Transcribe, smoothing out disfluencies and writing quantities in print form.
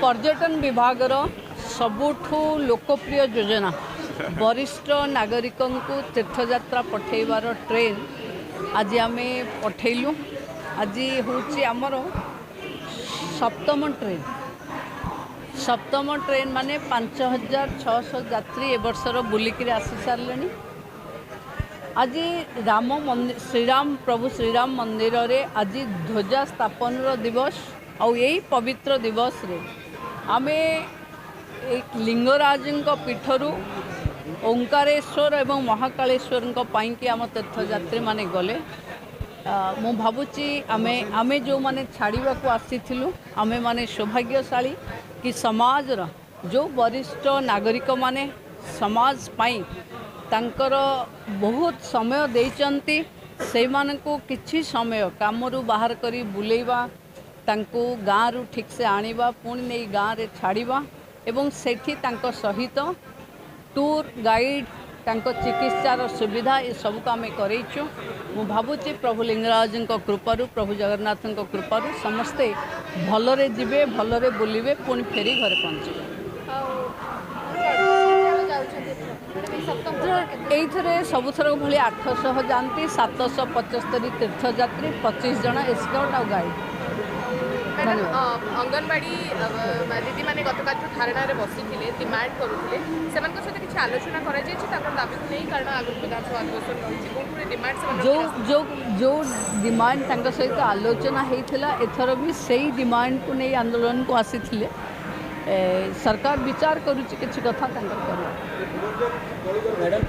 ପର୍ଯ୍ୟଟନ ବିଭାଗର ସବୁଠୁ ଲୋକପ୍ରିୟ ଯୋଜନା, ବରିଷ୍ଠ ନାଗରିକଙ୍କୁ ତୀର୍ଥଯାତ୍ରା ପଠାଇବାର ଟ୍ରେନ୍ ଆଜି ଆମେ ପଠେଇଲୁ। ଆଜି ହେଉଛି ଆମର ସପ୍ତମ ଟ୍ରେନ୍। ସପ୍ତମ ଟ୍ରେନ୍ ମାନେ 5600 ଯାତ୍ରୀ ଏ ବର୍ଷର ବୁଲିକିରି ଆସି ସାରିଲେଣି। ଆଜି ରାମ ମନ୍ଦିର, ଶ୍ରୀରାମ, ପ୍ରଭୁ ଶ୍ରୀରାମ ମନ୍ଦିରରେ ଆଜି ଧ୍ୱଜା ସ୍ଥାପନର ଦିବସ। ଆଉ ଏଇ ପବିତ୍ର ଦିବସରେ ଆମେ ଏଇ ଲିଙ୍ଗରାଜଙ୍କ ପୀଠରୁ ଓଙ୍କାରେଶ୍ୱର ଏବଂ ମହାକାଳେଶ୍ୱରଙ୍କ ପାଇଁକି ଆମ ତୀର୍ଥଯାତ୍ରୀମାନେ ଗଲେ। ମୁଁ ଭାବୁଛି ଆମେ ଯେଉଁମାନେ ଛାଡ଼ିବାକୁ ଆସିଥିଲୁ, ଆମେମାନେ ସୌଭାଗ୍ୟଶାଳୀ କି ସମାଜର ଯେଉଁ ବରିଷ୍ଠ ନାଗରିକମାନେ ସମାଜ ପାଇଁ ତାଙ୍କର ବହୁତ ସମୟ ଦେଇଛନ୍ତି, ସେଇମାନଙ୍କୁ କିଛି ସମୟ କାମରୁ ବାହାର କରି ବୁଲେଇବା, ତାଙ୍କୁ ଗାଁରୁ ଠିକ୍ସେ ଆଣିବା, ପୁଣି ନେଇ ଗାଁରେ ଛାଡ଼ିବା ଏବଂ ସେଠି ତାଙ୍କ ସହିତ ଟୁର୍ ଗାଇଡ଼, ତାଙ୍କ ଚିକିତ୍ସାର ସୁବିଧା, ଏସବୁକୁ ଆମେ କରେଇଛୁ। ମୁଁ ଭାବୁଛି ପ୍ରଭୁ ଲିଙ୍ଗରାଜଙ୍କ କୃପାରୁ, ପ୍ରଭୁ ଜଗନ୍ନାଥଙ୍କ କୃପାରୁ ସମସ୍ତେ ଭଲରେ ଯିବେ, ଭଲରେ ବୁଲିବେ, ପୁଣି ଫେରି ଘରେ ପହଞ୍ଚିବେ। ଏଇଥିରେ ସବୁଥର ଭଳି 800 ଯାଆନ୍ତି, 775 ତୀର୍ଥଯାତ୍ରୀ, 25 ଜଣ ଏସ୍କର୍ଟ ଆଉ ଗାଇଡ଼। ଅଙ୍ଗନବାଡ଼ି ଦିଦିମାନେ ଗତକାଲିଠୁ ଧାରଣାରେ ବସିଥିଲେ, ଡିମାଣ୍ଡ କରୁଥିଲେ। ସେମାନଙ୍କ ସହିତ କିଛି ଆଲୋଚନା କରାଯାଇଛି ତାଙ୍କର ଦାବିକୁ ନେଇ? କାରଣ ଆଗକୁ ବିଧାନସଭା ଅଧିବେଶନ ରହିଛି, ବହୁତ ଗୁଡ଼ିଏ ଡିମାଣ୍ଡ ସେମାନେ ଯେଉଁ ଯେଉଁ ଯେଉଁ ଡିମାଣ୍ଡ ତାଙ୍କ ସହିତ ଆଲୋଚନା ହେଇଥିଲା, ଏଥର ବି ସେଇ ଡିମାଣ୍ଡକୁ ନେଇ ଆନ୍ଦୋଳନକୁ ଆସିଥିଲେ। ସରକାର ବିଚାର କରୁଛି, କିଛି କଥା ତାଙ୍କର କରିବ। ମ୍ୟାଡ଼ାମ,